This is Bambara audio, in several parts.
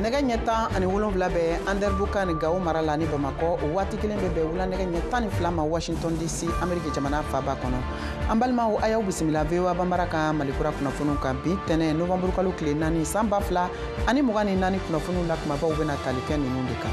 Nɛgɛ ɲɛ 17 bɛ Anderamboukane ni Gawo mara la ni Bamakɔ. O waati kelen bɛ bɛn wula nɛgɛ ɲɛ 12 ma Washington DC, Ameriki jamana faaba kɔnɔ. An balimaw, a y'aw bisimila VOA Banbara ka Malikura kunnafoniw kan bi tɛnɛ novembre kalo tile 4 san 2024. Kunnafoniw la kumabaw bɛna tali kɛ ninnu de kan.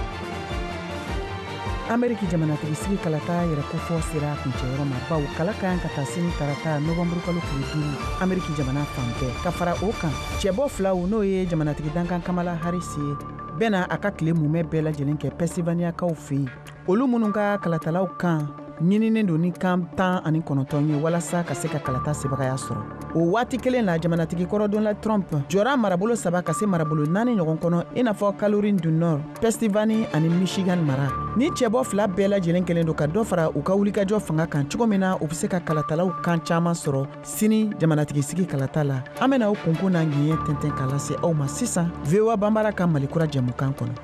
Ameriki jamanatigi sigi kalata yɛrɛ kofɔ sera kuncɛyɔrɔ ma, baw kala ka kan ka taa sini tarata novembre kalo tile 5 Ameriki jamana fan bɛɛ. Ka fara o kan, cɛbɔ filaw, n'o ye jamanatigi dankan Kamala Harris ye, bɛna a ka tile mumɛ bɛɛ lajɛlen kɛ Pennsylvaniakaw fɛ yen, olu minnu ka kalatalaw kan ɲininen don ni kan 19 ye walasa ka se ka kalata sebagaya sɔrɔ. O waati kelen la, jamanatigi kɔrɔ Donald Trump jɔra marabolo saba ka se marabolo naani ɲɔgɔn kɔnɔ, i n'a fɔ Caroline du Nord, Pennsylvanie ani Michigan mara. Ni cɛbɔ fila bɛɛ lajɛlen kɛlen don ka dɔ fara u ka wulikajɔ fanga kan cogo min na u bɛ se ka kalatalaw kan caman sɔrɔ sini jamanatigi sigi kalata la. An bɛna o kunkun n'a ŋɛɲɛ tɛntɛn k'a lase aw ma sisan VOA Banbara ka Malikura jɛmukan kɔnɔ.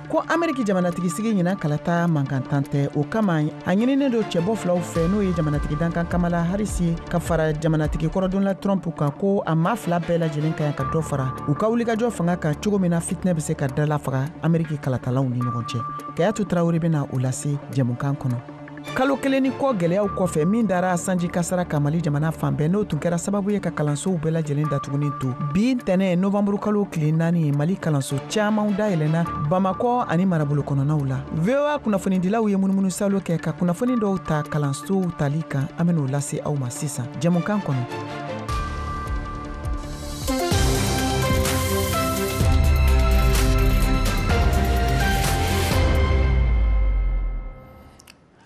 Ko Ameriki jamanatigi sigi ɲinan kalata mankantan tɛ, o kama a ɲininen don cɛbɔ filaw fɛ, n'o ye jamanatigi dankan Kamala Harris ye ka fara jamanatigi kɔrɔ Donald Trump kan, ko a maa fila bɛɛ lajɛlen ka ɲi ka dɔ fara u ka wulikajɔ fanga kan cogo min na fitinɛ bɛ se ka dala faga Ameriki kalatalaw ni ɲɔgɔn cɛ. Kayatu Tarawele bɛna o lase jɛmukan kɔnɔ. Kalo kelen ni kɔ gɛlɛyaw kɔfɛ min dara sanji kasara ka Mali jamana fan bɛɛ, n'o tun kɛra sababu ye ka kalansow bɛɛ lajɛlen datuguni to, bi ntɛnɛ novanburu kalo tile 4, Mali kalanso camanw dayɛlɛnna Bamakɔ ani marabolo kɔnɔnaw la. VOA kunnafonidilaw ye munumunu salo kɛ ka kunnafoni dɔw ta kalansow tali kan. An ben'o lase aw ma sisan jɛmukan kɔnɔ.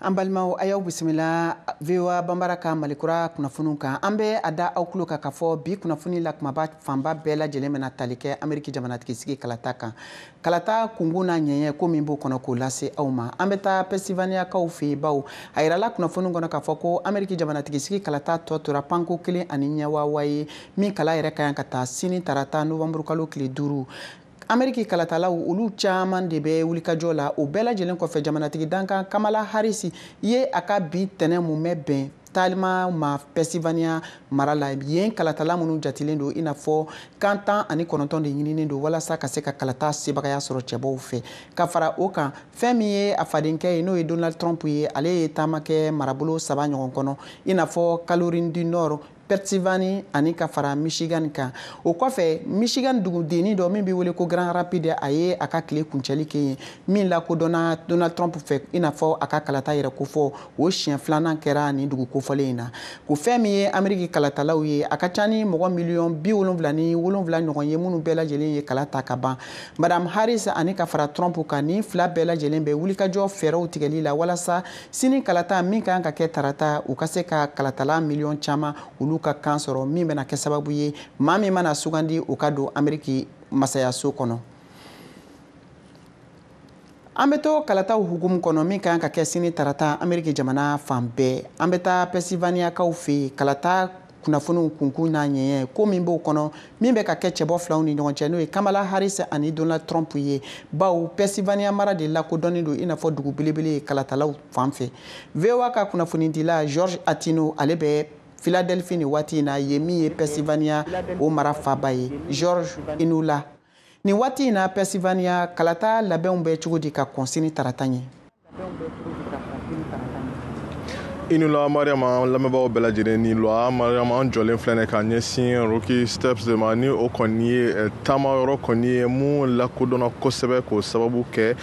An balimaw, a y'aw bisimila VOA Banbara ka Malikura kunnafoniw kan. An bɛ a da aw tulo kan k'a fɔ bi kunnafoni la kumaba fanba bɛɛ lajɛlen bɛna tali kɛ Ameriki jamanatigi sigi kalata kan, kalata kunkun n'a ɲɛɲɛ ko min b'o kɔnɔ k'o lase aw ma. An bɛ taa Pennsylvaniakaw fɛ yen, baw a yirala kunnafoni kɔnɔ k'a fɔ ko Ameriki jamanatigi sigi kalata tɔ tora panko kelen ani ɲɛwawa ye min kala yɛrɛ ka kan ka taa sini tarata novembre kalo tile 5. Ameriki kalatalaw, olu caman de bɛ wulikajɔ la. O bɛɛ lajɛlen kɔfɛ, jamanatigi dankan Kamala Harris ye a ka bi tɛnɛ mumɛ bɛn talima ma Pennsylvania mara la yen. Kalatala minnu jatilen don i n'a fɔ kan 19 de ɲininen don walasa ka se ka kalata sebagaya sɔrɔ cɛbɔw fɛ. Ka fara o kan, fɛn min ye a fadenkɛ ye, n'o ye Donald Trump ye, ale ye taama kɛ marabolo saba ɲɔgɔn kɔnɔ, i n'a fɔ Caroline du Nord, Pennsylvanie ani ka fara Michigan kan. O kɔfɛ, Michigan dugudennin dɔ min bɛ wele ko Grand Rapids, a ye a ka tile kuncɛli kɛ yen min lakodɔnna Donald Trump fɛ, i n'a fɔ a ka kalata yɛrɛ kofɔ o siɲɛ filanan kɛra nin dugu kofɔlen in na. Ko fɛn min ye Ameriki kalatalaw ye, a ka ca ni mɔgɔ miliyɔn 77 ɲɔgɔn ye minnu bɛɛ lajɛlen ye kala ta ka ban. Madame Harris ani ka fara Trump kan, nin fila bɛɛ lajɛlen bɛ wulikajɔ fɛɛrɛw tigɛli la walasa sini kalata min kan ka kɛ tarata, u ka se ka kalatala miliyɔn caman olu ka kan sɔrɔ, min bɛna kɛ sababu ye maa min mana sugandi, o ka don Ameriki masayaso kɔnɔ. An bɛ to kalataw hukumu kɔnɔ min kan ka kɛ sini tarata Ameriki jamana fan bɛɛ. An bɛ taa Pennsylvaniakaw fɛ yen, kalata kunnafoniw kunkun n'a ɲɛɲɛ ko min b'o kɔnɔ min bɛ ka kɛ cɛbɔ filaw ni ɲɔgɔn cɛ, n'o ye Kamala Harris ani Donald Trump ye, baw Pennsylvania mara de lakodɔnnen don i n'a fɔ dugu belebele ye kalatalaw fan fɛ. VOA ka kunnafonidila George Atino, ale bɛ Philadelphie nin waati in na yen min ye Pennsylvania o mara faaba ye. George Inula, nin waati in na Pennsylvania kalata labɛnw bɛ cogo di ka kɔn sini tarata ɲɛ? I ni la Mariama, lamɛnbagaw bɛɛ lajɛlen ni la. Mariama, an jɔlen filɛ ka ɲɛsin Rocky Steps de ma. Ni o kɔni ye taama yɔrɔ kɔni ye mun lakodɔnna kosɛbɛ k'o sababu kɛ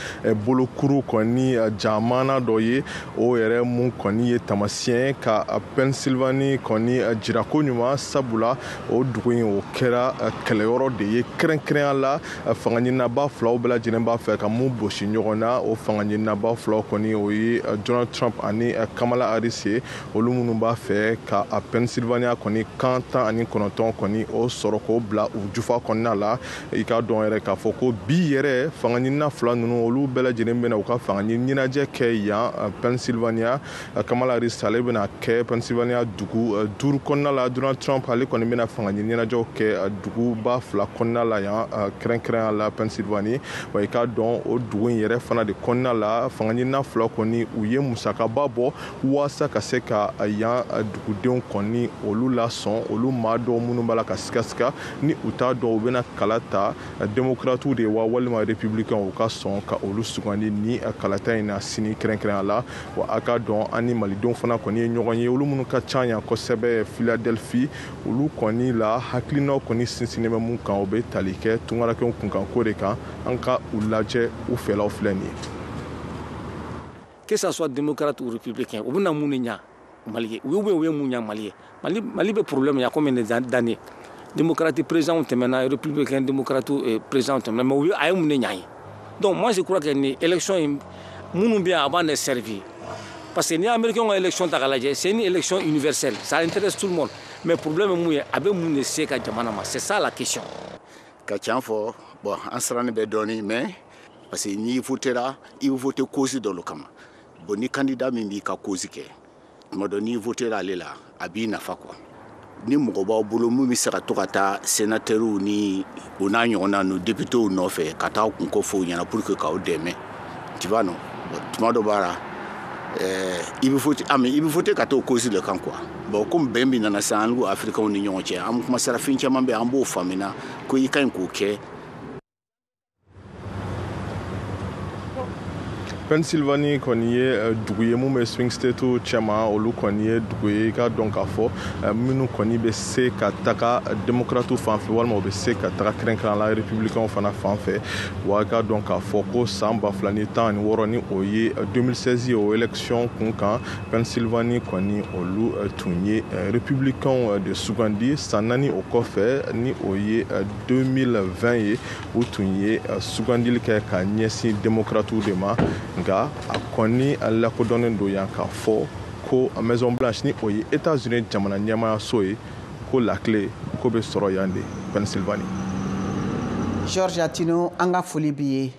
bolokuru kɔni jamana dɔ ye, o yɛrɛ mun kɔni ye taamasiyɛn ka Pennsylvanie kɔni jira ko ɲuman, sabula o dugu in, o kɛra kɛlɛyɔrɔ de ye kɛrɛnkɛrɛnya la fanga ɲininaba filaw bɛɛ lajɛlen b'a fɛ ka mun gosi ɲɔgɔn na. O fanga ɲininaba filaw kɔni, o ye Donald Trump ani Kamala Harris ye, olu minnu b'a fɛ ka a Pennsylvania kɔni kan 19 kɔni o sɔrɔ k'o bila u jufa kɔnɔna la. I k'a dɔn yɛrɛ k'a fɔ ko bi yɛrɛ, fanga ɲinina fila ninnu, olu bɛɛ lajɛlen bɛna u ka fanga ɲini ɲɛnajɛ kɛ yan Pennsylvania. Kamala Harris, ale bɛna kɛ Pennsylvania dugu duuru kɔnɔna la. Donald Trump, ale kɔni bɛna fanga ɲini ɲɛnajɛw kɛ duguba fila kɔnɔna la yan, kɛrɛnkɛrɛnya la Pennsylvanie. Wa i k'a dɔn, o dugu in yɛrɛ fana de kɔnɔna la, fanga ɲinina fila kɔni, u ye musakaba bɔ waasa walasa ka se ka yan dugudenw kɔni olu lasɔn, olu maa dɔw minnu b'a la ka sigasiga ni u t'a dɔn u bɛna kala ta démocrates de wa walima républicains, u ka sɔn ka olu sugandi ni kalata in na sini kɛrɛnkɛrɛnya la. Wa a ka dɔn an ni malidenw fana kɔni ye ɲɔgɔn ye, olu minnu ka ca yan kosɛbɛ Philadelphie, olu kɔni la hakilinaw kɔni sinsinnen bɛ mun kan, o bɛ tali kɛ tungarakɛw kunkanko de kan. An ka u lajɛ, u fɛlaw filɛ nin ye. Que ça soit démocrate ou républicain, u bɛna mun de ɲa Mali ye? U ye mun ɲa Mali ye? Mali bɛ problème ya combien d'années? Démocrate président tɛmɛna, républicain démocrate président tɛmɛna, mais u ye a ye mun de ɲa ye? Donc moi je crois que ni élection in minnu bɛ yan, a b'an de servir, parce que ni américain ka élection ta k'a lajɛ, c'est une élection universelle, ça intéresse tout le monde. Mais problème ye mun ye? A bɛ mun de se ka jamana ma? C'est ça la question. Ka can fɔ, bon, an sirannen bɛ dɔɔni, mais parce que n'i votera, i bɛ voter cause dɔ kama. Bon, ni candidat min b'i ka cause kɛ, tuma dɔ n'i votera ale la, a b'i nafa quoi. Ni mɔgɔ b'aw bolo mun bɛ se ka to ka taa sénateurw ni o n'a ɲɔgɔnna nu députéw nɔfɛ ka taa kunko fɔ u ɲɛna pour que k'aw dɛmɛ, tu vois, non? Bon, tuma dɔ b'a la, i bɛ voter, ah, mais i bɛ voter ka t'o cause de kan quoi. Bon, komi bɛn min nana sisan an n'u africains ni ɲɔgɔn cɛ, an kuma sera fɛn caman bɛ yen, an b'o faamuya ko i ka ɲi k'o kɛ. Pennsylvanie kɔni ye dugu ye mun bɛ swing state cɛma. Olu kɔni ye dugu ye, i ka dɔn k'a fɔ minnu kɔni bɛ se ka taga démocrate fan fɛ walima u bɛ se ka taga kɛrɛnkɛrɛn la républicain fana fan fɛ. Wa i ka dɔn k'a fɔ ko san 2016, ni o ye 2016 ye, o élection kun kan, Pennsylvanie kɔni olu tun ye républicain de sugandi. San 4 o kɔfɛ, ni o ye 2020 ye, u tun ye sugandili kɛ ka ɲɛsin démocrate de ma. Nka a kɔni lakodɔnnen don yan k'a fɔ ko Maison Blanche, ni o ye États-Unis jamana ɲɛmaayaso ye, ko la clé ko bɛ sɔrɔ yan de, Pennsylvanie. George Atino, an ka foli b'i ye.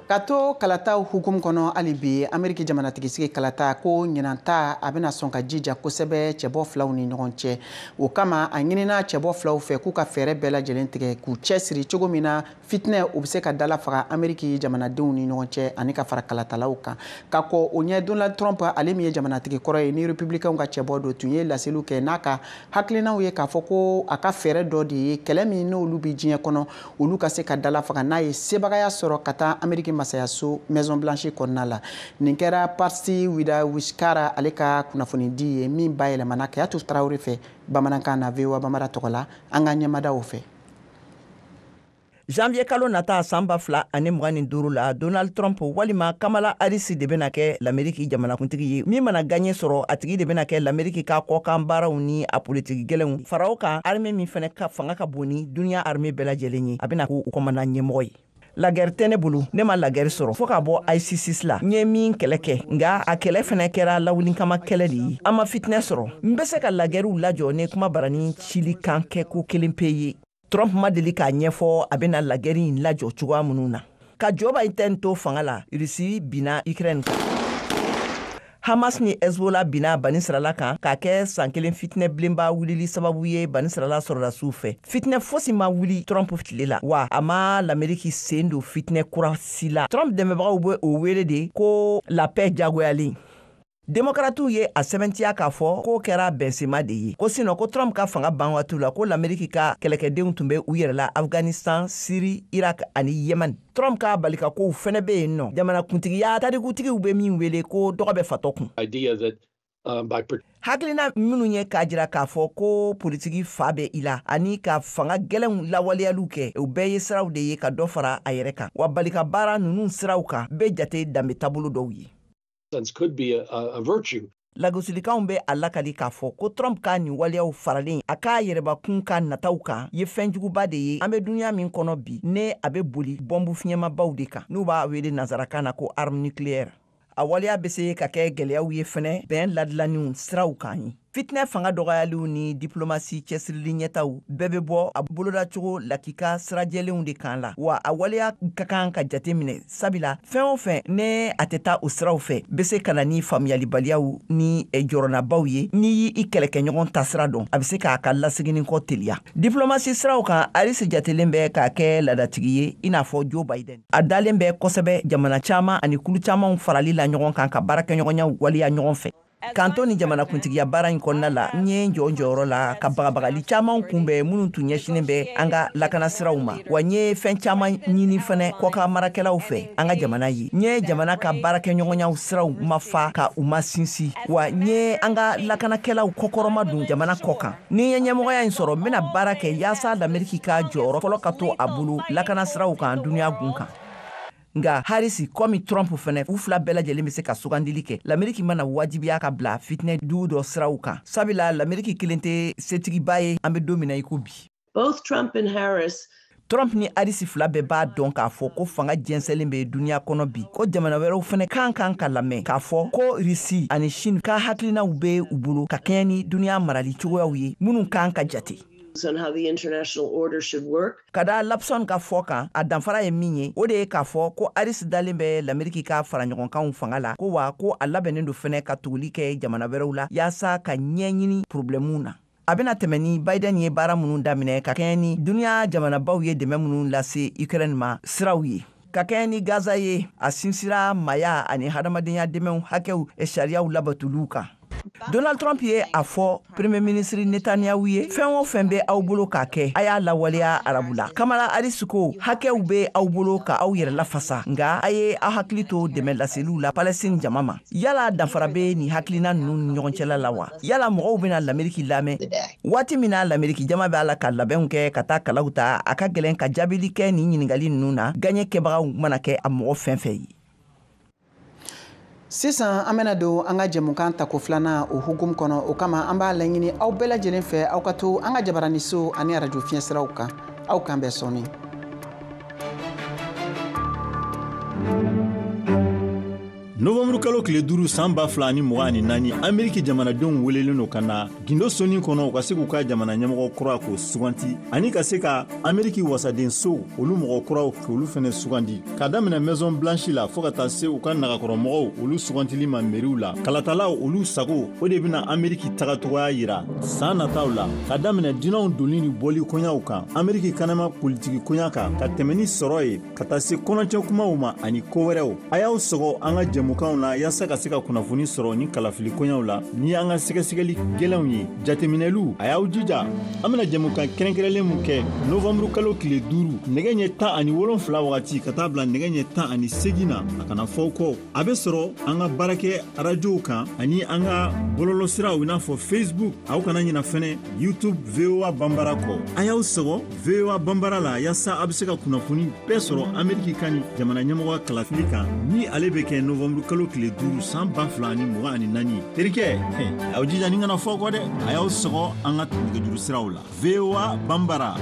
Ka to kalataw hukumu kɔnɔ hali bi, Ameriki jamanatigisigi kalata ko ɲinanta a bɛna sɔn ka jija kosɛbɛ cɛbɔ filaw ni ɲɔgɔn cɛ. O kama a ɲinina cɛbɔ filaw fɛ k'u ka fɛɛrɛ bɛɛ lajɛlen tigɛ k'u cɛsiri cogo min na fitinɛ u bɛ se ka dala faga Ameriki jamanadenw ni ɲɔgɔn cɛ ani ka fara kalatalaw kan. Ka kɔ o ɲɛ, Donald Trump, ale min ye jamanatigi kɔrɔ ye ni républicain ka cɛbɔ don, tun ye laseliw kɛ n'a ka hakilinaw ye k'a fɔ ko a ka fɛɛrɛ dɔ de ye kɛlɛ min n'olu bɛ diɲɛ kɔnɔ, olu ka se ka dala faga n'a ye sebagaya sɔrɔ ka taa Ameriki masayaso Maison Blanche kɔnɔna la. Nin kɛra Parsi Wida Wiskara ale ka kunnafonidi ye min bayɛlɛmana Kayatu Tarawele fɛ bamanankan na VOA Bambara tɔgɔ la. An ka ɲɛmada o fɛ. Janvier kalo nata san 2025 la, Donald Trump walima Kamala Harris de bɛna kɛ l'Ameriki jamanakuntigi ye. Min mana gagné sɔrɔ, a tigi de bɛna kɛ l'Ameriki ka kɔkan baaraw ni a politiki gɛlɛnw fara o kan. Armée min fɛnɛ ka fanga ka bon ni duniya armée bɛɛ lajɛlen ye, a bɛna k'o commandant ɲɛmɔgɔ ye. La guerre tɛ ne bolo, ne ma la guerre sɔrɔ fo ka bɔ ISIS la. N ye min kɛlɛ kɛ, nka a kɛlɛ fɛnɛ kɛra lawuli kama kɛlɛ de ye, an ma fitinɛ sɔrɔ. N bɛ se ka la guerrew lajɔ ni kuma barani cili kan kɛ ko kelen pe ye. Trump ma deli k'a ɲɛfɔ a bɛna la guerre in lajɔ cogoya minnu na. Ka Joe Biden to fanga la, Russie binna Ukraine kan. Hamas ni Hezbollah binna Banisirala kan k'a kɛ san kelen fitinɛ bilenba wulili sababu ye Banisirala sɔrɔdasiw fɛ. Fitinɛ fosi ma wuli Trump tile la, wa a ma l'Ameriki sen don fitinɛ kura si la. Trump dɛmɛbagaw bɛ o wele de ko la paix diyagoyalen. Demokratiw ye a sɛbɛntiya k'a fɔ k'o kɛra bɛnsenma de ye, ko sinɔ ko Trump ka fanga ban waatiw la, ko l'Ameriki ka kɛlɛkɛdenw tun bɛ u yɛrɛ la Afghanistan, Syrie, Irak ani Yemen. Trump ka balikakow fɛnɛ bɛ yen nɔ, jamanakuntigiya tarikutigiw bɛ min wele ko dɔgɔ bɛ fatɔ kun. Hakilina minnu ye k'a jira k'a fɔ ko politiki fa bɛ i la ani ka fanga gɛlɛnw lawaleyaliw kɛ, o bɛɛ ye siraw de ye ka dɔ fara a yɛrɛ kan. Wa balika baara ninnu siraw kan bɛ jate danbe taabolo dɔw ye. Could be a virtue. Lagosilikanw bɛ a lakali k'a fɔ ko Trump ka nin waleyaw faralen a k'a yɛrɛbakun ka nataw kan ye fɛnjuguba de ye an bɛ dunuya min kɔnɔ bi, ne a bɛ boli bɔnbu fiɲɛmabaw de kan, n'u b'a wele nansarakan na ko arme nucléaire. A waleya bɛ se ka kɛ gɛlɛyaw ye fɛnɛ bɛn ladilanniw siraw kan ye. Fitinɛ fanga dɔgɔyaliw ni diplomasi cɛsirili ɲɛtaw bɛɛ bɛ bɔ a bolodacogo lakika sirajɛlenw de kan la. Wa a waleya ka kan ka jate minɛ, sabula fɛn o fɛn ne a tɛ taa o siraw fɛ bɛ se ka na ni faamuyalibaliyaw ni jɔrɔnabaw ye. N'i y'i kɛlɛkɛɲɔgɔn tasira dɔn, a bɛ se k'a ka laseginni kɔ teliya. Diplomasi siraw kan, Harris jatelen bɛ k'a kɛ laadatigi ye i n'a fɔ Joe Biden. A dalen bɛ kosɛbɛ jamana caman ani kulu camanw farali la ɲɔgɔn kan ka baarakɛɲɔgɔnyaw waleya ɲɔgɔn fɛ. K'an to nin jamanakuntigiya baara in kɔnɔna la, n ye n jɔ n jɔyɔrɔ la ka bagabagali caman kunbɛn minnu tun ɲɛsinnen bɛ an ka lakanasiraw ma. Wa n ye fɛn caman ɲini fɛnɛ kɔkan marakɛlaw fɛ an ka jamana ye. N ye jamana ka baarakɛɲɔgɔnyaw siraw ma fa ka u ma sinsin. Wa n ye an ka lakanakɛlaw kɔkɔrɔma don jamana kɔ kan. Ni n ye ɲɛmɔgɔya in sɔrɔ, n bɛna baara kɛ yaasa Lameriki ka jɔyɔrɔ fɔlɔ ka to a bolo lakanasiraw kan duniya gun kan. Nka Harris komi Trump fɛnɛ, u fila bɛɛ lajɛlen bɛ se ka sugandili kɛ. Lameriki mana wajibiya ka bila fitinɛ dugu dɔ siraw kan, sabula Lameriki kelen tɛ setigiba ye an bɛ don min na i ko bi. Both Trump and Harris. Trump ni Harris fila bɛɛ b'a dɔn k'a fɔ ko fanga jɛnsɛnlen bɛ duniya kɔnɔ bi, ko jamana wɛrɛw fɛnɛ kan ka lamɛn k'a fɔ ko Russie ani Chine ka hakilinaw bɛ u bolo ka kɛɲɛ ni duniya marali cogoyaw ye minnu kan ka jate. On how the international order should work. Ka da Lapson ka fɔ kan, a danfara ye min ye, o de ye k'a fɔ ko Harris dalen bɛ Lameriki ka faraɲɔgɔnkanw fanga la, ko wa ko a labɛnnen don fɛnɛ ka tuguli kɛ jamana wɛrɛw la yaasa ka ɲɛɲini problɛmuw na. A bɛna tɛmɛ ni Biden ye baara minnu daminɛ ka kɛɲɛ ni duniya jamanabaw ye dɛmɛ minnu lase Ukraine ma siraw ye. Ka kɛɲɛ ni Gaza ye, a sinsira maaya ani hadamadenya dɛmɛw hakɛw sariyaw labatuliw kan. Donald Trump ye a fɔ Premier ministre Netanyahu ye, fɛn o fɛn bɛ aw bolo k'a kɛ, a y'a lawaleya arabu la. Kamala Harris ko hakɛw bɛ aw bolo ka aw yɛrɛ lafasa, nka a ye aw hakili to dɛmɛ laseliw la Palestine jama ma. Yala danfara bɛ nin hakilina ninnu ni ɲɔgɔn cɛla la wa? Yala mɔgɔw bɛna Lameriki lamɛn? Waati min na Lameriki jama b'a la ka labɛnw kɛ ka taa kalaw ta, a ka gɛlɛn ka jaabili kɛ nin ɲininkali ninnu na, gaɲɛ kɛbagaw mana kɛ a mɔgɔ fɛn fɛn ye. Sisan an bɛna don an ka jɛmukan tako filanan o hukumu kɔnɔ. O kama an b'a laɲini aw bɛɛ lajɛlen fɛ, aw ka to an ka jabaraniso ani arajo fiɲɛsiraw kan. Aw kan bɛn sɔɔni. Novembre kalo tile 5 san 2024, Ameriki jamanadenw welelen don ka na gindo soni kɔnɔ u ka se k'u ka jamana ɲɛmɔgɔ kura k'o suganti, ani ka se ka Ameriki wasadenso olu mɔgɔ kuraw k'olu fɛnɛ sugandi, k'a daminɛ Maison Blanche la fɔɔ ka taa se u ka nagakɔrɔmɔgɔw olu sugantili ma meriw la. Kalatalaw olu sago o de bɛna Ameriki tagacogoya yira san nataw la, k'a daminɛ dunanw donni ni bɔli koɲaw kan, Ameriki kanama politiki koɲa kan, ka tɛmɛ ni sɔrɔ ye, ka taa se kɔnɔcɛ kumaw ma ani ko wɛrɛw. A y'aw sɔgɔ an ka jɛmukanw na yaasa ka se ka kunnafoni sɔrɔ ni kalafili koɲaw la ni an ka sɛgɛsɛgɛli gɛlɛnw ye, jateminɛliw. A y'aw jija, an bɛna jɛmukan kɛrɛnkɛrɛnlen mun kɛ novembre kalo tile 5 nɛgɛ ɲɛ 17 wagati ka taa bila nɛgɛ ɲɛ 18 na, a kana fɔ kɔ. A bɛ sɔrɔ an ka baarakɛ arajow kan ani an ka bɔlɔlɔsiraw i n'a fɔ Facebook. Aw kana ɲina fɛnɛ YouTube VOA Banbara kɔ. A y'aw sɔgɔ VOA Banbara la yaasa a bɛ se ka kunnafoni bɛɛ sɔrɔ Ameriki kan ni jamana ɲɛmɔgɔ kalafili kan ni ale bɛ kɛ novembre kalo tile 5 san 2024. Terikɛ, aw jija ni kana fɔ kɔ dɛ. A y'aw sɔgɔ an ka nɛgɛjuru siraw la. VOA Banbara.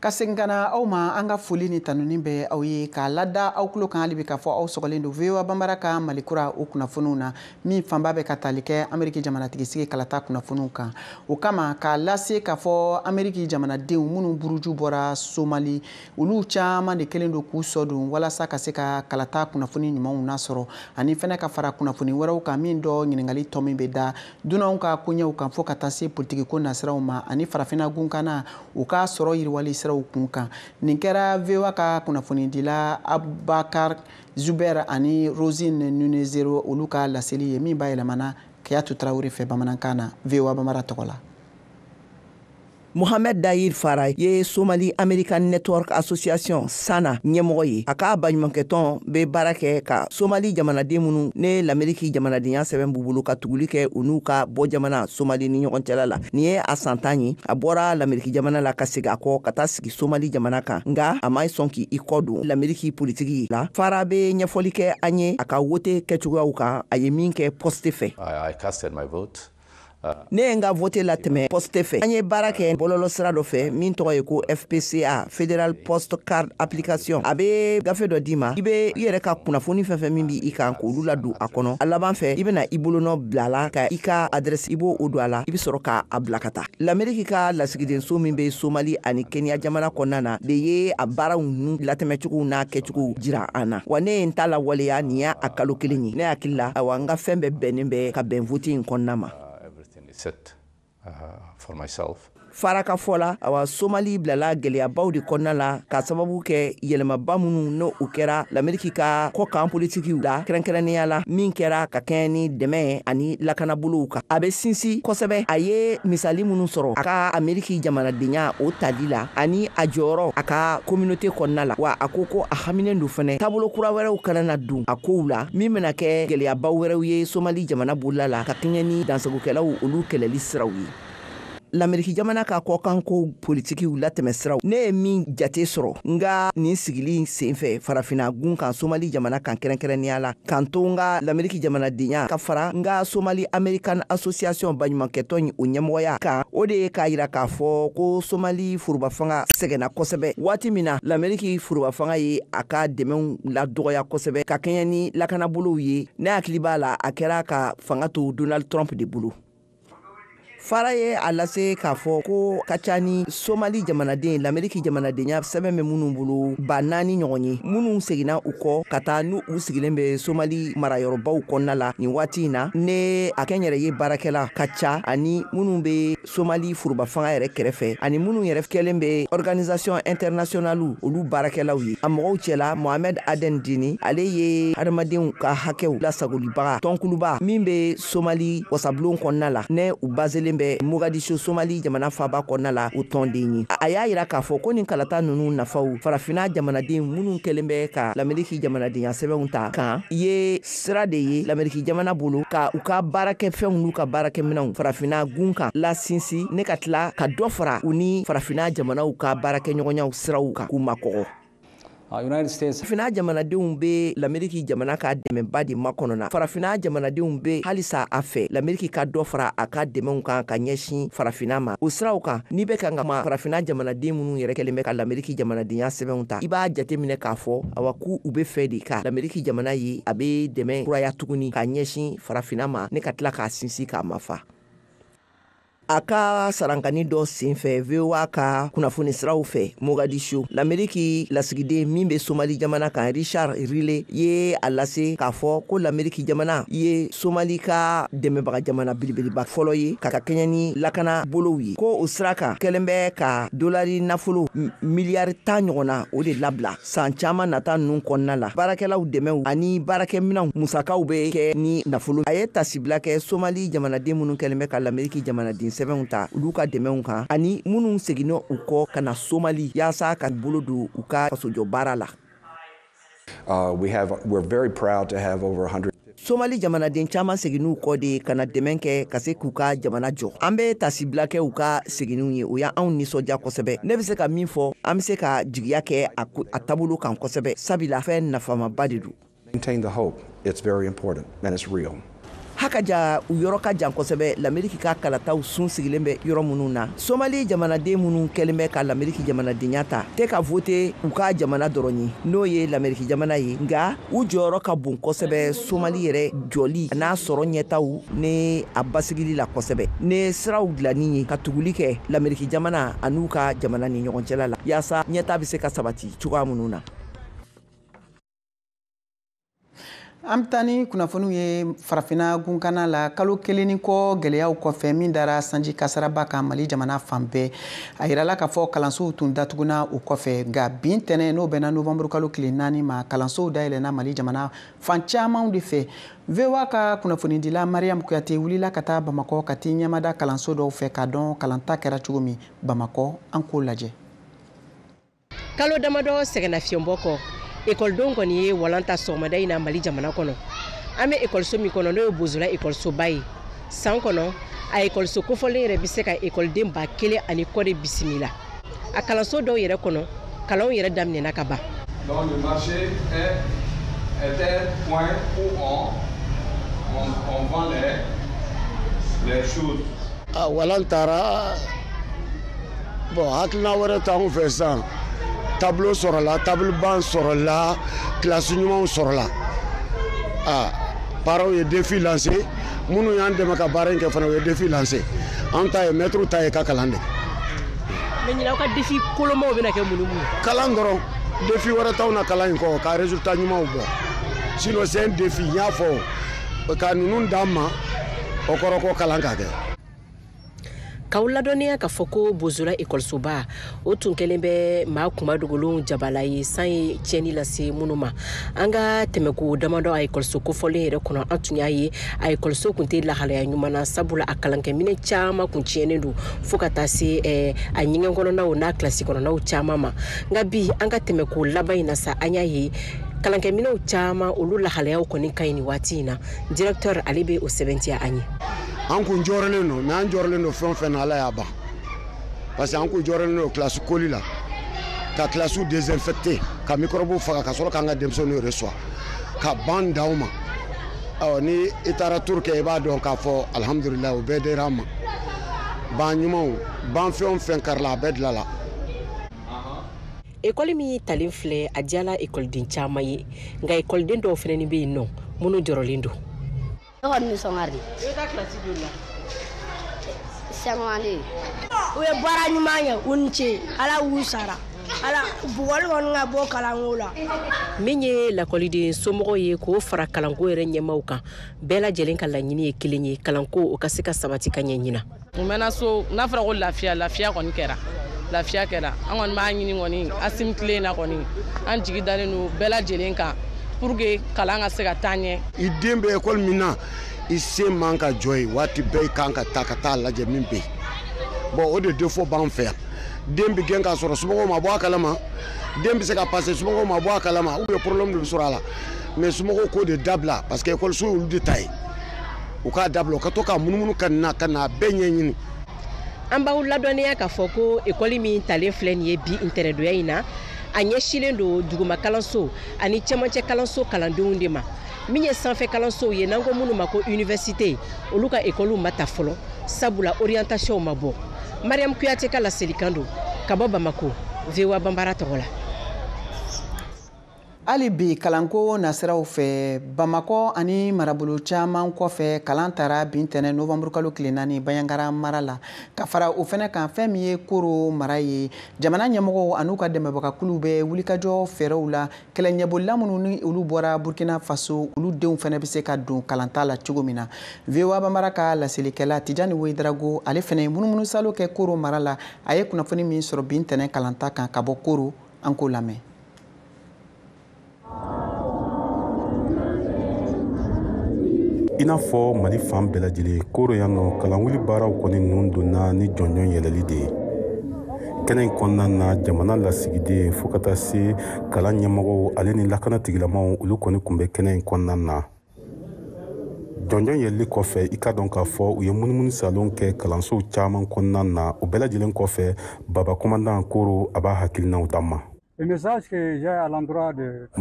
Ka segin ka na aw ma, an ka foli ni tanuni bɛ aw ye k'a lada aw tulo kan hali bi k'a fɔ aw sɔgɔlen don VOA Banbara ka Mali kura o kunnafoniw na, min fanba bɛ ka tali kɛ Ameriki jamanatigisigi kalata kunnafoniw kan. O kama k'a lase k'a fɔ Ameriki jamanadenw minnu buruju bɔra Somali, olu caman de kɛlen don k'u sɔ don walasa ka se ka kalata kunnafoni ɲumanw nasɔrɔ, ani fɛnɛ ka fara kunnafoni wɛrɛw kan min dɔ ɲininkali tɔ min bɛ da dunanw ka koɲɛw kan fo ka taa se politikiko nasiraw ma ani farafinna gunkanna u ka sɔrɔ yiriwali siraw kun kan. Nin kɛra VOA ka kunnafonidila Abubakar Zuber ani Rosine Nunezero olu ka laseli ye min bayɛlɛmana Keyatu Tarawele fɛ bamanankan na VOA Bambara tɔgɔ la. Mohamed Dahir Farah ye Somali American Network Association SANA ɲɛmɔgɔ ye. A ka baɲumankɛtɔn bɛ baara kɛ ka Somali jamanaden minnu ne l'Ameriki jamanadenya sɛbɛn b'u bolo ka tuguli kɛ u n'u ka bɔ jamana Somali ni ɲɔgɔn cɛla la. Nin ye a san 10 ye, a bɔra l'Ameriki jamana la ka segin a kɔ ka taa sigi Somali jamana kan, nka a ma sɔn k'i kɔ don l'Ameriki politiki la. Farah bɛ ɲɛfɔli kɛ an ye a ka wote kɛcogoyaw kan, a ye min kɛ poste fɛ. I casted my vote. Ne ye n ka vote latɛmɛ poste fɛ. An ye baara kɛ bɔlɔlɔ sira dɔ fɛ min tɔgɔ ye ko FPCA, Federal Post Card Application. A bɛ gafe dɔ d'i ma, i bɛ i yɛrɛ ka kunnafoni fɛn fɛn min b'i kan k'olu ladon a kɔnɔ. A laban fɛ, i bɛna i bolonɔ bila a la ka i ka adresse i b'o don a la, i bɛ sɔrɔ k'a bila ka taa. L'Ameriki ka lasigidenso min bɛ Somali ani Kenya jamana kɔnɔna na de ye a baaraw ninnu latɛmɛcogow n'a kɛcogow jira an na. Wa ne ye n ta lawaleya, nin y'a kalo 1 ye. Ne hakili la, ayiwa, n ka fɛn bɛɛ bɛnnen bɛ ka bɛn vote in kɔnɔna ma. Set for myself. Fara ka fɔ la, awa, Somali bilala gɛlɛyabaw de kɔnɔna la ka sababu kɛ yɛlɛmaba minnu n'o o kɛra Lameriki ka kɔkan politikiw la, kɛrɛnkɛrɛnnenya la min kɛra ka kɛɲɛ ni dɛmɛ ani lakanabolow kan. A bɛ sinsin kosɛbɛ, a ye misali minnu sɔrɔ a ka Ameriki jamanadenya o tali la ani a jɔyɔrɔ a ka communauté kɔnɔna la. Wa a ko ko a haminen don fɛnɛ, taabolo kura wɛrɛw kana na don a kow la min bɛna kɛ gɛlɛyabaw wɛrɛw ye Somali jamana bolola la, ka kɛɲɛ ni dansagokɛlaw olu kɛlɛli siraw ye. Lameriki jamana ka kɔkanko politikiw latɛmɛ siraw, ne ye min jate sɔrɔ n ka nin sigili sen fɛ Farafina gun kan, Somali jamana kan kɛrɛnkɛrɛnnenya la, k'an to n ka Lameriki jamanadenya ka fara n ka Somali American Association baɲumankɛtɔn o ɲɛmɔgɔya kan, o de ye k'a yira k'a fɔ ko Somali foroba fanga sɛgɛnna kosɛbɛ waati min na Lameriki foroba fanga ye a ka dɛmɛw ladɔgɔya kosɛbɛ ka kɛɲɛ ni lakanabolow ye. Ne hakili b'a la, a kɛra ka fanga to Donald Trump de bolo. Fara ye a lase k'a fɔ ko ka ca ni Somali jamanaden Lameriki jamanadenya sɛbɛn bɛ minnu bolo 4000 ɲɔgɔn ye, minnu seginna u kɔ ka taa n'u u sigilen bɛ Somali marayɔrɔbaw kɔnɔna la nin waati in na, ne a kɛnyɛrɛye baarakɛla ka ca, ani minnu bɛ Somali foroba fanga yɛrɛ kɛrɛfɛ, ani minnu yɛrɛ kɛlen bɛ organisation internationale olu baarakɛlaw ye. A mɔgɔw cɛla, Mohamed Aden Dini, ale ye hadamadenw ka hakɛw lasagolibaga tɔnkuluba min bɛ Somali wasabulon kɔnɔna la, ne u baselen bɛ Mogadishu, Somali jamana faba kɔnɔna la, o tɔnden ye. A y'a yira k'a fɔ ko nin kalata ninnu nafaw Farafina jamanaden minnu kɛlen bɛ ka Lameriki jamanadenya sɛbɛnw ta kan ye sira de ye Lameriki jamana bolo ka u ka baarakɛfɛnw n'u ka baarakɛminɛnw Farafina gun kan lasinsin, ne ka tila ka dɔ fara u ni Farafina jamanaw ka baarakɛɲɔgɔnyaw siraw kan k'u makɔgɔ. Farafina jamanadenw bɛ Lameriki jamana ka dɛmɛba de makɔnɔ na. Farafina jamanadenw bɛ halisa a fɛ Lameriki ka dɔ fara a ka dɛmɛw kan ka ɲɛsin Farafina ma. O siraw kan, n'i bɛ kan ka ma Farafina jamanaden minnu yɛrɛ kɛlen bɛ ka Lameriki jamanadenya sɛbɛnw ta, i b'a jateminɛ k'a fɔ, awa, k'u u bɛ fɛ de ka Lameriki jamana ye a bɛ dɛmɛ kuraya tuguni ka ɲɛsin Farafina ma, ne ka tila k'a sinsin k'a mafa. A ka sarankani dɔ senfɛ VOA ka kunnafoni siraw fɛ Mogadishu, Lameriki lasigiden min bɛ Somali jamana kan, Richard Riley, ye a lase k'a fɔ ko Lameriki jamana ye Somali ka dɛmɛbaga jamana belebeleba fɔlɔ ye ka kɛɲɛ ni lakana bolow ye, ko o sira kan kɛlen bɛ ka dolari nafolo miliyari 10 ɲɔgɔnna o de labila san caman nata ninnu kɔnɔna la. Baarakɛlaw dɛmɛw ani baarakɛminɛnw musakaw bɛ kɛ ni nafolo. A ye tasibila kɛ Somali jamanaden minnu kɛlen bɛ ka Lameriki jamanaden sɛbɛnw ta, olu ka dɛmɛw kan, ani minnu seginna u kɔ ka na Somali yaasa ka bolo don u ka fasojɔ baara la. We're very proud to have over 100. Somali jamanaden caman seginn'u kɔ de ka na dɛmɛ kɛ ka se k'u ka jamana jɔ. An bɛ tasibila kɛ u ka seginniw ye, o y'anw nisɔndiya kosɛbɛ. Ne bɛ se ka min fɔ, an bɛ se ka jigiya kɛ a taabolo kan kosɛbɛ, sabula fɛn nafamaba de don. Maintain the hope. It's very important and it's real. Hakaja, u yɔrɔ ka jan kosɛbɛ Lameriki ka kalataw sun sigilen bɛ yɔrɔ minnu na. Somali jamanaden minnu kɛlen bɛ ka Lameriki jamanadenya ta tɛ ka vote u ka jamana dɔrɔn ye, n'o ye Lameriki jamana ye, nka u jɔyɔrɔ ka bon kosɛbɛ Somali yɛrɛ jɔli n'a sɔrɔ ɲɛtaw ni a basigili la kosɛbɛ, ni siraw dilanni ye ka tuguli kɛ Lameriki jamana an'u ka jamana ni ɲɔgɔn cɛla la, yaasa ɲɛta bɛ se ka sabati cogoya minnu na. An bɛ taa ni kunnafoniw ye Farafinna gunkana la. Kalo kelen ni kɔ gɛlɛyaw kɔfɛ min dara sanji kasaraba kan Mali jamana fan bɛɛ, a yirala k'a fɔ kalansow tun datuguna o kɔfɛ. Nka bin tɛnɛ, n'o bɛnna novembre kalo tile 4 ma, kalansow dayɛlɛnna Mali jamana fan camanw de fɛ. VOA ka kunnafonidila Mariam Kuyate wulila ka taa Bamakɔ ka t'i ɲɛmada kalanso dɔw fɛ k'a dɔn kalanta kɛra cogo min Bamakɔ. An k'o lajɛ. Kalo damadɔ sɛgɛnnafiɲɛbɔ kɔ, ekɔlidenw kɔni ye walan ta sɔgɔmada in na Mali jamana kɔnɔ. An bɛ ekɔliso min kɔnɔ, n'o ye Bozola ekɔlisoba ye, san kɔnɔ a ekɔliso kofɔlen yɛrɛ bɛ se ka ekɔliden 1000 ani kɔ de bisimila. A kalanso dɔw yɛrɛ kɔnɔ, kalanw yɛrɛ daminɛna ka ban. Donc le marché est un point où on vend les choses. A walan taara bon, hakilina wɛrɛ t'anw fɛ sisan. Tableau sɔrɔla, table banc sɔrɔla, kilasi ɲumanw sɔrɔla. A parents ye défi lancé, minnu y'an dɛmɛ ka baara in kɛ fana, u ye défi lancé. An ta ye maître ta ye ka kalan de. Mais ɲinan, aw ka défi kolomaw bɛna kɛ mun ni mun ye? Kalan dɔrɔn, défi wɛrɛ t'anw na kalan in kɔ, ka résultat ɲumanw bɔ. Sinon c'est un défi, n y'a fɔ ka ninnu d'an ma, o kɔrɔ ko kalan ka kɛ. K'aw ladɔnniya k'a fɔ ko Bozola ekɔlisoba o tun kɛlen bɛ maa kunmadogolenw jabala ye, san ye tiɲɛni lase minnu ma. An ka tɛmɛko damadɔ a ekɔliso kofɔlen yɛrɛ kɔnɔ, an tun y'a ye a ekɔliso tun tɛ lahalaya ɲuman na, sabula a kalankɛminɛ caman kun tiɲɛnen don fo ka taa se a ɲɛgɛn kɔnɔnaw n'a kilasi kɔnɔnaw caman ma. Nka bi an ka tɛmɛko laban in na sa, an y'a ye kalankɛminɛw caman olu lahalayaw kɔni ka ɲi nin waati in na. Directeur ale bɛ o sɛbɛntiya an ye. An kun jɔrɔlen don, mais an jɔrɔlen don fɛn o fɛn na, Ala y'a ban, parce que an kun jɔrɔlen don kilasi koli la, ka kilasiw désinfecter, ka microbe faga, ka sɔrɔ k'an ka denmisɛnninw reçoit, ka ban d'aw ma. Ɔ ni i taara tour kɛ, i b'a dɔn k'a fɔ alhamdulilayi, o bɛɛ dira an ma. Ban ɲumanw, ban fɛn o fɛn karila, a bɛɛ dilala. Ekɔli min talen filɛ, a diyala ekɔliden caman ye, nka ekɔliden dɔw fana bɛ yen nɔ minnu jɔrɔlen don. Ne kɔni nisɔn ka di. I bɛ taa kilasi joli la? Cinquième. U ye baara ɲuman kɛ, u ni ce, Ala y'u sara. Ala bugɔli kɔni ka bɔ kalanko la. Min ye lakɔliden somɔgɔw ye k'o fara kalanko yɛrɛ ɲɛmaaw kan, bɛɛ lajɛlen ka laɲini ye kelen ye, kalanko o ka se ka sabati ka ɲɛ ɲina. U mɛnna so, n'a fɔra ko lafiya, lafiya kɔni kɛra. Lafiya kɛra. An kɔni b'a ɲini kɔni, Asimi tile in na kɔni, an jigi dalen don bɛɛ lajɛlen kan pour que kalan ka se ka taa ɲɛ. I den bɛ ekɔli min na, i se man ka jɔ yen, waati bɛɛ i kan ka taa ka taa lajɛ min bɛ yen. Bon, o de défaut b'an fɛ yan. Den bɛ gɛn k'a sɔrɔ somɔgɔw ma bɔ a kalama, den bɛ se ka passer somɔgɔw ma bɔ a kalama, ou bien problème de bɛ sɔrɔ a la. Mais somɔgɔw k'o de dabila, parce que ekɔliso y'olu de ta ye. U k'a dabila, u ka to ka munumunu ka na ka na bɛɛ ɲɛɲini. An b'aw ladɔnniya k'a fɔ ko ekɔli min talen filɛ nin ye bi ntɛnɛndonya in na, a ɲɛsinnen don duguma kalanso ani cɛmancɛ kalanso kalandenw de ma. Min ye sanfɛ kalansow ye, n'an ko minnu ma ko université, olu ka ekɔliw ma ta fɔlɔ, sabula orientation ma bɔ. Mariam Kuyate ka laselikan don ka bɔ Bamako, VOA Banbara tɔgɔ la. Hali bi kalanko nasiraw fɛ, Bamakɔ ani marabolo caman kɔfɛ, kalan taara bi ntɛnɛn novembre kalo tile 4 Bandiagara mara la. Ka fara o fɛnɛ kan, fɛn min ye Koro mara ye, jamana ɲɛmɔgɔw an'u ka dɛmɛbagakuluw bɛ wulikajɔ fɛɛrɛw la, kɛlɛɲɛbolila minnu ni olu bɔra Burkina Faso, olu denw fɛnɛ bɛ se ka don kalanta la cogo min na. VOA Banbara ka laselikɛla Tijani Wedrago, ale fɛnɛ ye munumunusalo kɛ Koro mara la. A ye kunnafoni min sɔrɔ bi ntɛnɛn kalanta kan ka bɔ Koro, an k'o lamɛn. I n'a fɔ Mali fan bɛɛ lajɛlen, Koro yan nɔ kalanwuli baaraw kɔni ninnu donna ni jɔnjɔn yɛlɛli de ye. Kɛnɛ in kɔnɔna na, jamana lasigiden fo ka taa se kalan ɲɛmɔgɔw ale ni lakana tigilamaw, olu kɔni tun bɛ kɛnɛ in kɔnɔna na. Jɔnjɔn yɛlɛli kɔfɛ, i ka dɔn k'a fɔ u ye munumunu salon kɛ kalansow caman kɔnɔna na. O bɛɛ lajɛlen kɔfɛ, Baba Commandant Koro a b'a hakilinaw d'an ma. N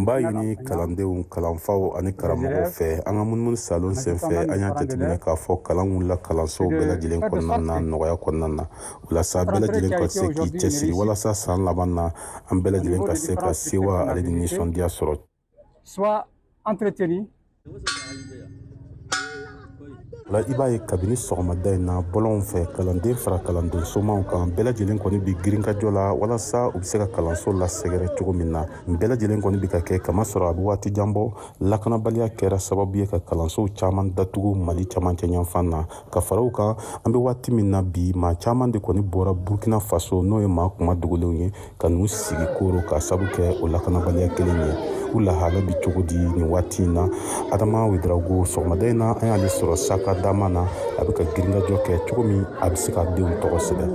b'a ɲini kalandenw, kalanfaw ani karamɔgɔw fɛ, an ka munumunu salon senfɛ, an y'a jateminɛ k'a fɔ kalan wulila kalansow bɛɛ lajɛlen kɔnɔna na nɔgɔya kɔnɔna na. O la sa, bɛɛ lajɛlen ka se k'i cɛsiri walasa san laban na, an bɛɛ lajɛlen ka se ka sewa ale ni nisɔndiya sɔrɔ. La i b'a ye kabini sɔgɔmada in na bɔlɔnw fɛ, kalanden fara kalanden somaw kan, bɛɛ lajɛlen kɔni bi girinkajɔ la walasa u bɛ se ka kalanso lasɛgɛrɛ cogo min na. Nin bɛɛ lajɛlen kɔni bi ka kɛ kamasɔrɔ a bɛ waati jan bɔ, lakanabaliya kɛra sababu ye ka kalansow caman datugu Mali camancɛ yanfan na. Ka fara o kan, an bɛ waati min na bi, maa caman de kɔni bɔra Burkina Faso, n'o ye maa kuma dogolenw ye, ka n'u sigi Koro ka sabu kɛ o lakanabaliya kelen ye. U lahala bi cogo di nin waati in na? Adama Wedrago, sɔgɔmada in na an y'ale sɔrɔ saka dama na, a bɛ ka girinkajɔ kɛ cogo min a bɛ se ka denw tɔgɔ sɛbɛn.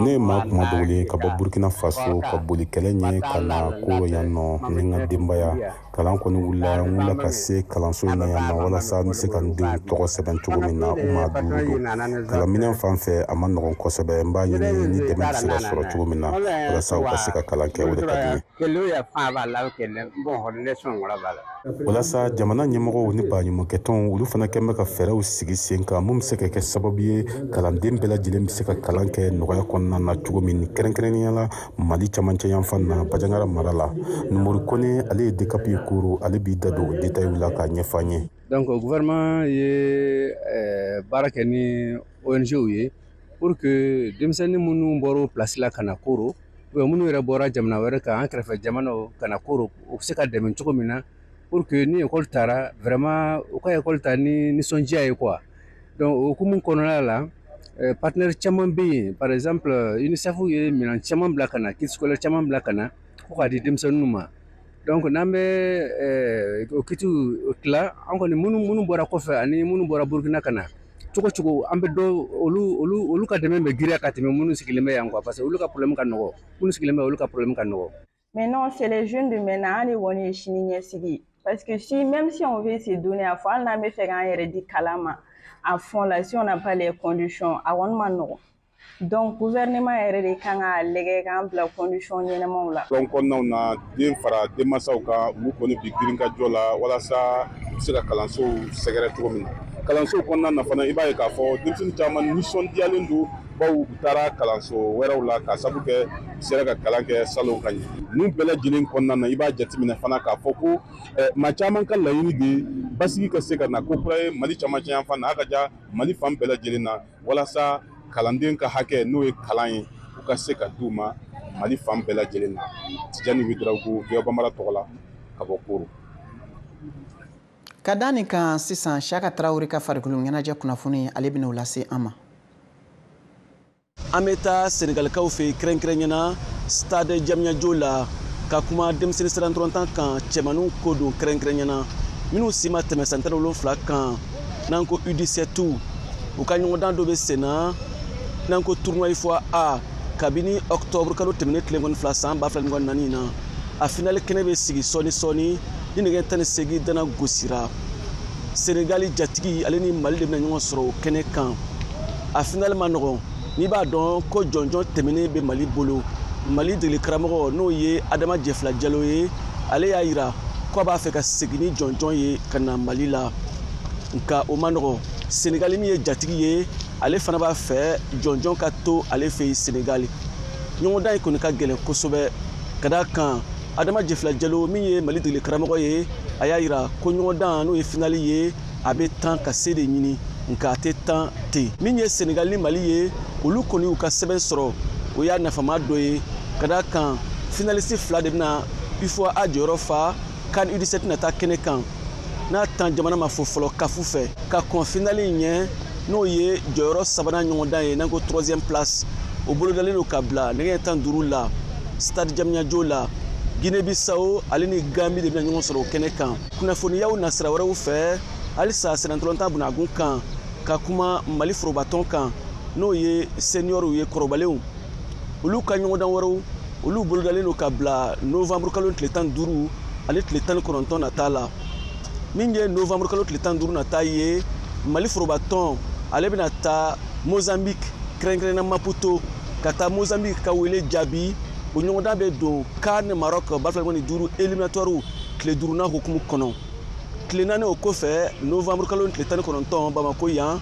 Ne ye maa kuma dogolen ka bɔ Burkina Faso ka boli kɛlɛ ɲɛ ka na Koro yan nɔ ni n ka denbaya. Kalan kɔni wulila, n wulila ka se kalanso in na yan nɔ walasa n bɛ se ka n denw tɔgɔ sɛbɛn cogo min na. U maa 5 don. Kalanminɛn fan fɛ, a ma nɔgɔn kosɛbɛ. N b'a ɲini ni dɛmɛ bɛ se ka sɔrɔ cogo min na walasa u ka se ka kalan kɛ, o de ka di n ye. Walasa jamana ɲɛmɔgɔw ni baɲumankɛtɔnw, olu fana kɛn bɛ ka fɛɛrɛw sigi sen kan mun bɛ se ka kɛ sababu ye kalanden bɛɛ lajɛlen bɛ se ka kalan kɛ nɔgɔya kɔnɔna na cogo min, kɛrɛnkɛrɛnnenya la Mali camancɛ yanfan na, Bandiagara mara la. Numori Kone, ale ye DCAP ye Koro, ale b'i da don détail la k'a ɲɛfɔ an ye. Donc gouvernement ye baara kɛ ni ONG ye pour que denmisɛnnin minnu bɔra o place la ka na Koro, ou minnu yɛrɛ bɔra jamana wɛrɛ kan, an kɛrɛfɛ jamanaw ka na Koro, u bɛ se ka dɛmɛ cogo min na pour que ni école taara, vraiment u ka école ta ni nisɔndiya ye quoi. Donc o hukumu kɔnɔna la, partenaire caman bɛ yen. Par exemple, UNICEF ye minɛn caman bila ka na, kit scolaire caman bila ka na ko k'a di denmisɛnninw ma. Donc n'an bɛ o kitiw tila, an kɔni minnu bɔra kɔfɛ ani minnu bɔra Burukina ka na, cogo cogo an bɛ dɔ olu ka dɛmɛ bɛ girinya ka tɛmɛ minnu sigilen bɛ yan quoi, parce que olu ka problème ka nɔgɔ, minnu sigilen bɛ olu ka problème ka nɔgɔ. Maintenant, c'est les jeunes de maintenant, an de kɔni ye sini ɲɛsigi, parce que si même si on veut se donner à fond, hali n'an bɛ fɛ k'an yɛrɛ di kalan ma à fond la, si on n'a pas les conditions, a kɔni ma nɔgɔn. Donc gouvernement yɛrɛ de kan k'a lajɛ k'an bila condition ɲɛnamaw la. Tɔn kɔnɔnaw na, den fara denmansaw kan, olu kɔni bi girin ka jɔ la walasa u bɛ se ka kalansow sɛgɛrɛ cogo min na. Kalansow kɔnɔna na fana, i b'a ye k'a fɔ denmisɛnnin caman nisɔndiyalen don, bawo u taara kalanso wɛrɛw la k'a sabu kɛ u sera ka kalan kɛ salon ka ɲɛ. Ninnu bɛɛ lajɛlen kɔnɔna na, i b'a jateminɛ fana k'a fɔ ko maa caman ka laɲini de ye basigi ka se ka na ko kura ye Mali camancɛ yanfan na, a ka ja Mali fan bɛɛ lajɛlen na, walasa kalanden ka hakɛ, n'o ye kalan ye, u ka se ka d'u ma Mali fan bɛɛ lajɛlen na. Tijani Ouédraogo, VOA Bambara tɔgɔ la, ka bɔ Koro. Ka da nin kan sisan, Siyaka Tarawele ka farikolo ɲɛnajɛ kunnafoni, ale bɛn'o lase an ma. An bɛ taa Senegalikaw fɛ yen, kɛrɛnkɛrɛnyana stade Diamniadio la, ka kuma denmisɛnnin sira ntɔrɔntan kan, cɛmaninw ko don, kɛrɛnkɛrɛnyana minnu si ma tɛmɛ san 17 kan, n'an ko U17. U ka ɲɔgɔndan dɔ bɛ sen na, n'an ko tournoi UFOA A, kabini octobre kalo tɛmɛnen tile 22 san 2024 na. A finale kɛnɛ bɛ sigi sɔɔni sɔɔni ni nɛgɛ 18 dana gosira. Senegali jatigi ale ni Mali de bɛna ɲɔgɔn sɔrɔ o kɛnɛ kan. A finale ma nɔgɔn, n'i b'a dɔn ko jɔnjɔn tɛmɛnen bɛ Mali bolo. Mali degeli karamɔgɔ, n'o ye Adama Jɛfila Jalo ye, ale y'a yira k'a b'a fɛ ka segin ni jɔnjɔn ye ka na Mali la, nka o ma nɔgɔn. Senegali min ye jatigi ye, ale fana b'a fɛ jɔnjɔn ka to ale fɛ yen Senegali. Ɲɔgɔndan in kɔni ka gɛlɛn kosɛbɛ, ka d'a kan Adama Jɛfila Jalo min ye Mali degeli karamɔgɔ ye, a y'a yira ko ɲɔgɔndan, n'o ye finali ye, a bɛ tan ka se de ɲini, nka a tɛ tan ten. Min ye Senegali ni Mali ye, olu kɔni y'u ka sɛbɛn sɔrɔ, o y'a nafama dɔ ye, ka d'a kan finaliste fila de bɛna UFOA A jɔyɔrɔ fa CAN U17 nata kɛnɛ kan, n'a tan jamana ma fo fɔlɔ kafu fɛ ka kɔn finali in ɲɛ, n'o ye jɔyɔrɔ sabanan ɲɔgɔndan ye, n'an ko troisième place. O bolodalen don ka bila nɛgɛ 15 la stade Diamniadio la. Guinée-Bissau ale ni Gambie de bɛna ɲɔgɔn sɔrɔ o kɛnɛ kan. Kunnafoniyaw nasira wɛrɛw fɛ, halisa sennantolatan bunagun kan, ka kuma Mali forobatɔn kan, n'o ye seniorw ye, kɔrɔbalenw, olu ka ɲɔgɔndan wɛrɛw, olu bolodalen don ka bila novembre kalo tile 15 ale tile 19 nata la. Min ye novembre kalo tile 15 nata ye, Mali forobatɔn ale bɛna taa Mozambique, kɛrɛnkɛrɛnnenya Maputo, ka taa Mozambique ka wele jaabi. O ɲɔgɔndan bɛ don CAN Maroc 2025 éliminatoire tile duurunan hukumu kɔnɔ. Tile 4 o kɔfɛ, novembre kalo tile 19, Bamako yan,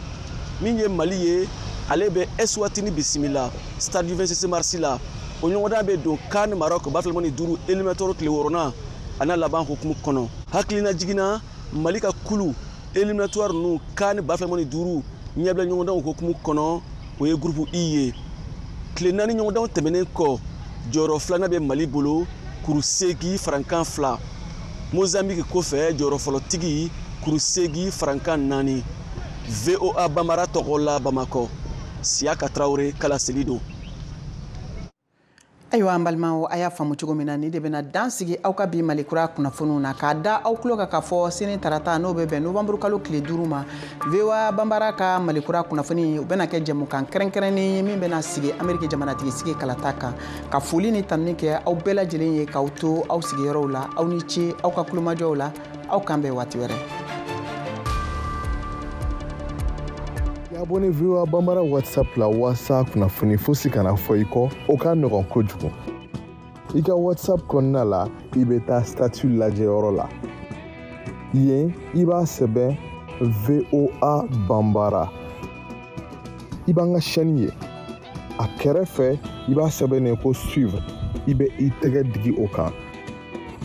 min ye Mali ye, ale bɛ Eswatini bisimila stade du 26 mars la. O ɲɔgɔndan bɛ don CAN Maroc 2025 éliminatoire tile 6nan a n'a laban hukumu kɔnɔ. Hakilina jiginna, Mali ka kulu éliminatoire ninnu CAN 2025 ɲɛbila ɲɔgɔndanw hukumu kɔnɔ, o ye groupe I ye. Tile 4 ɲɔgɔndanw tɛmɛnen kɔ, jɔyɔrɔ filanan bɛ Mali bolo, kuru 8 farankan 2. Mozambique kɔfɛ, jɔyɔrɔ fɔlɔtigi, kuru 8 farankan 4. VOA Bambara tɔgɔ la, Bamakɔ, Siyaka Tarawele kalaseli don. Ayiwa, an balimaw, a y'a faamu cogo min na, nin de bɛna dan sigi aw ka bi Mali kura kunnafoniw na, k'a da aw tulo kan k'a fɔ sini tarata, n'o bɛ bɛn novembre kalo tile 5 ma, VOA Bambara ka Mali kura kunnafoni, u bɛna kɛ jɛmukan kɛrɛnkɛrɛnnen ye min bɛna sigi Ameriki jamanatigi sigi kalata kan. Ka foli ni tanuni kɛ aw bɛɛ lajɛlen ye k'aw to aw sigiyɔrɔw la. Aw ni ce aw ka kulomajɔw la. Aw k'an bɛn waati wɛrɛ. Abonné VOA Bambara WhatsApp la walasa kunnafoni fosi kana fɔ i kɔ, o ka nɔgɔn kojugu. I ka WhatsApp kɔnɔna la, i bɛ taa statut lajɛyɔrɔ la. Yen, i b'a sɛbɛn VOA Bambara. I b'an ka chaîne ye. A kɛrɛfɛ, i b'a sɛbɛn ko suivre. I bɛ i tɛgɛ digi o kan.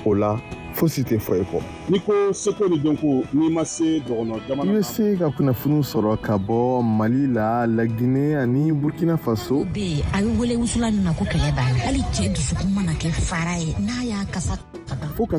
O la, fosi tɛ fɔ i kɔ. N'i ko seko ni dɔnko, n'i ma se dɔgɔnɔ jamana, i bɛ se ka kunnafoniw sɔrɔ ka bɔ Mali la, Laginɛ ani Burkina Faso. Bɛ yen, a bɛ wele wusulan min ma ko kɛlɛ b'a la, hali cɛ dusukun mana kɛ fara ye n'a y'a kasa ka ban. Fo ka